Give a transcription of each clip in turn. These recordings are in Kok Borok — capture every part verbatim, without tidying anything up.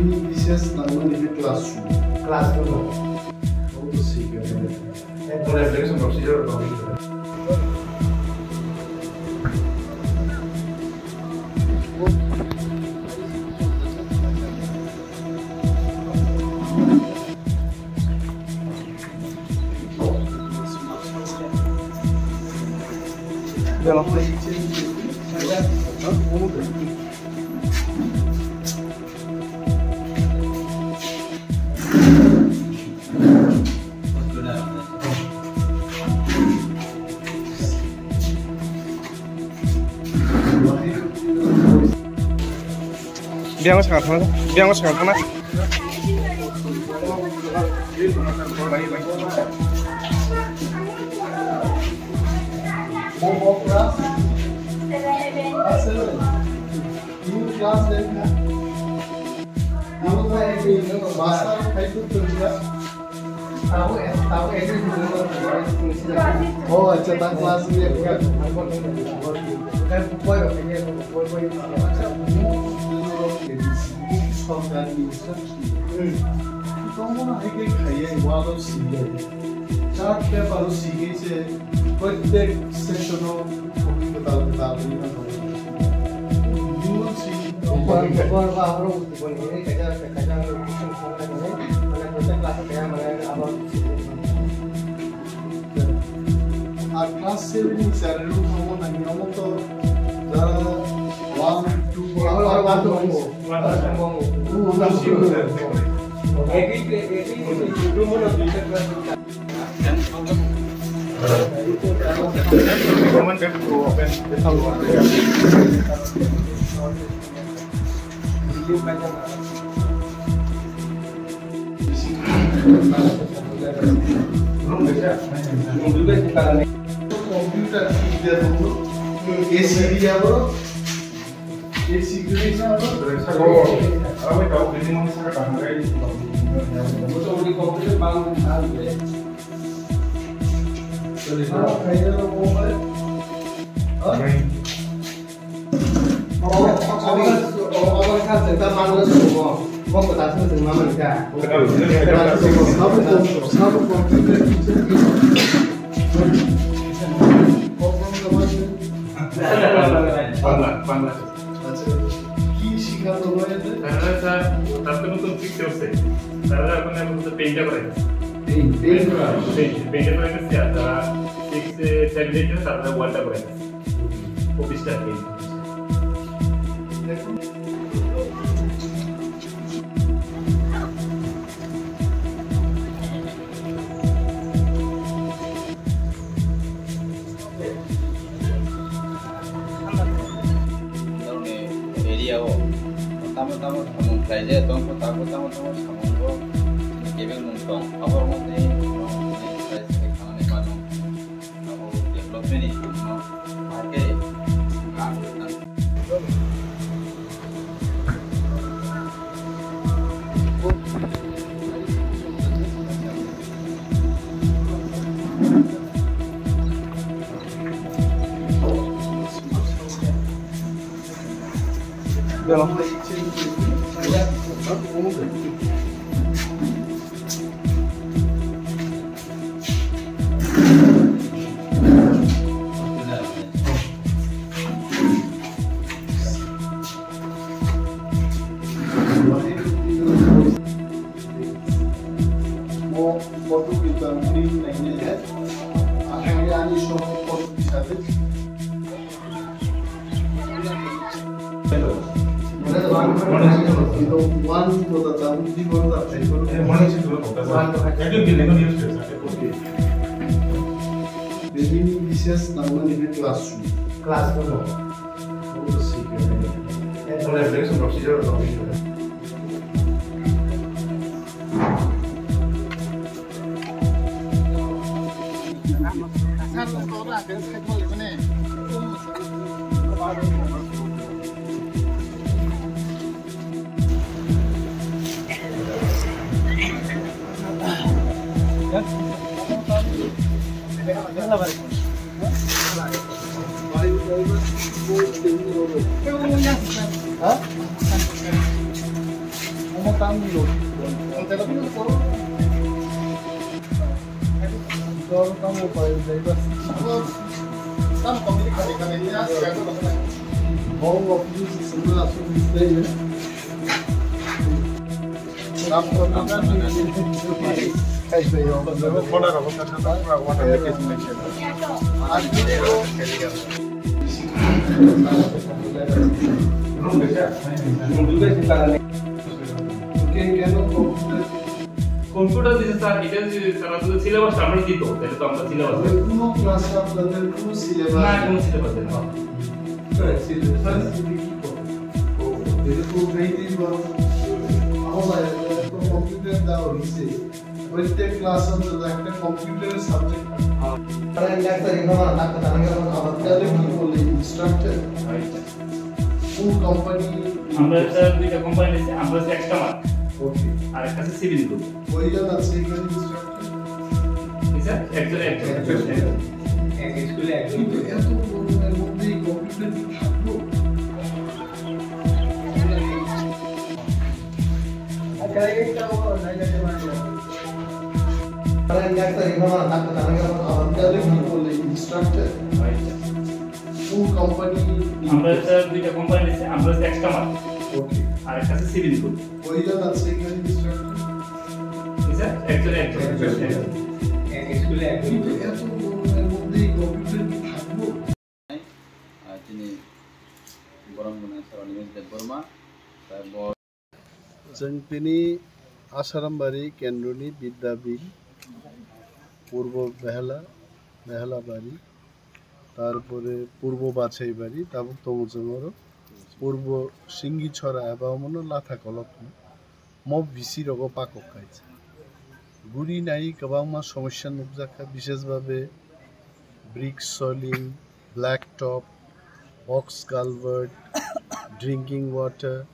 Bini bises nangmani khe class two. Class two no. Obo to sikha. Ekdom application procedure rok tongwi. Biang sakang thangna, biang sakang thangna. Oh, acha, ta class ni ekta. Sorkar ni instruction. Tongmani hai khe khaiya, walo siya. Chart paper o siya se, prottek section o topic kwtal kwtal ni ma tongo. Bini si, bor, bor, ba, oro Ar class seven ni sir rok thangma nangya, omo to jara one, two, one, two, one, two. Computer, A C area bro. A C area bro. Oh, awe tau building mo sa ka hangai. Mo to uri computer bang bang le. Sorry, bro. Ah, kaya lo mo ba. Ah? Bangla, বাংলা। আচ্ছা, কি শিখানো হয়েছে? তারা স্যার, তার তো নতুন শিখতে হচ্ছে। তারা এখন আপাতত পেইন্টটা করে। পেইন্ট, পেইন্ট করা। পেইন্ট, পেইন্টটা করে দিচ্ছে, আর তারা সিক্স, সেভেন, এইট, তারা ওয়ালটা করে দিচ্ছে। অফিসটা কি? Area o tamo tamo samung khlaijak tongkho, tamo tamo tamo samungo kebeng mung tong, abo rokno tei khlaijak khanani mano. Abo development ni bumung no hakhe ang. Mo photo kita mungkin naiknya ya. Akhirnya ani show photo bisa deh. Bini bises nangmani khe class two. Class two no. Obo to sikha. Ekdom application procedure rok tongwi. Computer দিছে স্যার, এটা যদি তারা যদি সিলেবাস আমরা দিত, তাহলে তো আমরা সিলেবাস কোনো ক্লাসে আপনাদের কোনো সিলেবাস না, কোনো সিলেবাস নেই। স্যার, সিলেবাস কি করে? ও, এটা তো নেই, নেই, বরং আমার বাইরে তো কম্পিউটার দেওয়া হয়েছে। প্রত্যেক ক্লাসে অন্তত একটা কম্পিউটারের সাবজেক্ট। তাহলে কি বলে ইনস্ট্রাকচার? কোন কোম্পানি? আমরা স্যার দুইটা কোম্পানি নিচ্ছি, আমরা হচ্ছে এক্সট্রা মার্ক। ওকে। আর একটা আছে সিভিল গ্রুপ। কয়জন আছে এখানে ইনস্ট্রাকচার? জি স্যার, একজন, একজন। একজন। এক স্কুলে একজন। কিন্তু এত বড় এর মধ্যে এই কম্পিউটার কি থাকবো? ইনস্ট্রাকচার? কোন কোম্পানি? আমরা স্যার দুইটা কোম্পানি নিচ্ছি, আমরা হচ্ছে এক্সট্রা মার্ক। ওকে। আর একটা আছে সিভিল গ্রুপ। কয়জন আছে এখানে ইনস্ট্রাকচার? জি স্যার, একজন, একজন। একজন। এক স্কুলে একজন। কিন্তু এত বড় এর মধ্যে এই কম্পিউটার কি থাকবো? Ah, chini borok mwnai sir Animesh Debbarma, tai bo Chwng tini Asarambari kendroni Bidyabil, Purbo Behela, Behelabari, tarpore Purbo Bachaibari, tabuk tongo chwng oro Purbo Singichora eba omono Latha Kolok hino. Mo bisi rogo pakok kaisa. Guri nai kwbangma somosya nukjakha, bishesh babe brick soiling, black top, box culvert, drinking water,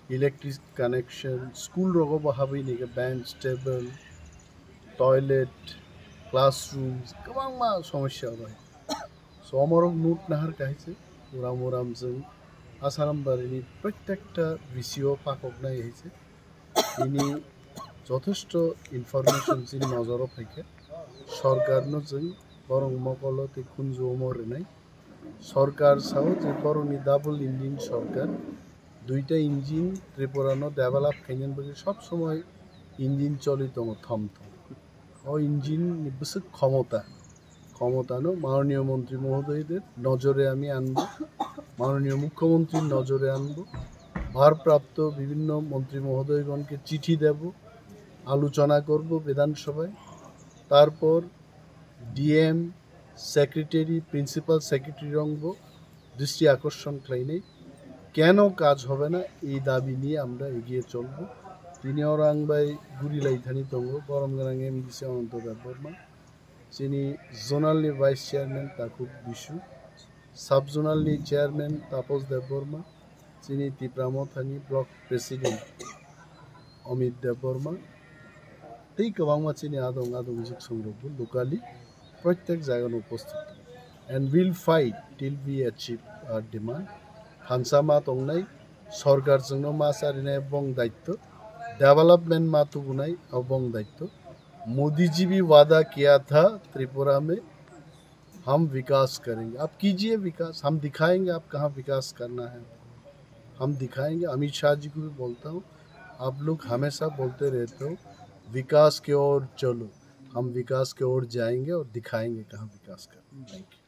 electric connection, school rogo bo habwi nike bench, table, toilet, classrooms, kwbangma somosya bai. So omorok nut nahar kaisa uram uram jwng Asarambari ni prottekta bisi o pakok nai hai se. Tini jotheshto information chini nojoro phaikha. Sorkarno chwng borok mokolo tei khunju omo rwnai. Sorkar sao je borokni double engine sorkar, duita engine Tripurano develop khainani bagwi sob somoi engine choli tongo thom thom. O engine ni bwswk khomota, ক্ষমতানো মাননীয় মন্ত্রী মহোদয়দের নজরে আমি আনব, মাননীয় মুখ্যমন্ত্রীর নজরে আনব, ভারপ্রাপ্ত বিভিন্ন মন্ত্রী মহোদয়গণকে চিঠি দেব, আলোচনা করব বিধানসভায়। তারপর ডিএম, সেক্রেটারি, প্রিন্সিপাল সেক্রেটারি রংব দৃষ্টি আকর্ষণ খাইনি, কেন কাজ হবে না, এই দাবি নিয়ে আমরা এগিয়ে চলব। Tini oro ang bai guri lai thani tongo, borom gwnang MDC Ananta Debbarma, chini zonal ni vice chairman Takhuk Bisu, sub zonal ni chairman Tapos Debbarma, chini Tipra Mothani block president Amit Debbarma, tei kwbangma chini adong adong juk songrokbo locally prottek jagano uposthit tongo. And we'll fight till we achieve our demand. Thansa ma tongnai, sorkar chwngno ma charinai bong daitto, development ma tubunai abo bong daitto. Modi ji भी वादा किया था त्रिपुरा में हम विकास करेंगे। आप कीजिए विकास, हम दिखाएंगे आप कहाँ विकास करना है, हम दिखाएंगे। अमित शाह जी को भी बोलता हूँ, आप लोग हमेशा बोलते रहते हो विकास की ओर चलो, हम विकास की ओर जाएंगे और दिखाएंगे कहाँ विकास करना है। Thank you।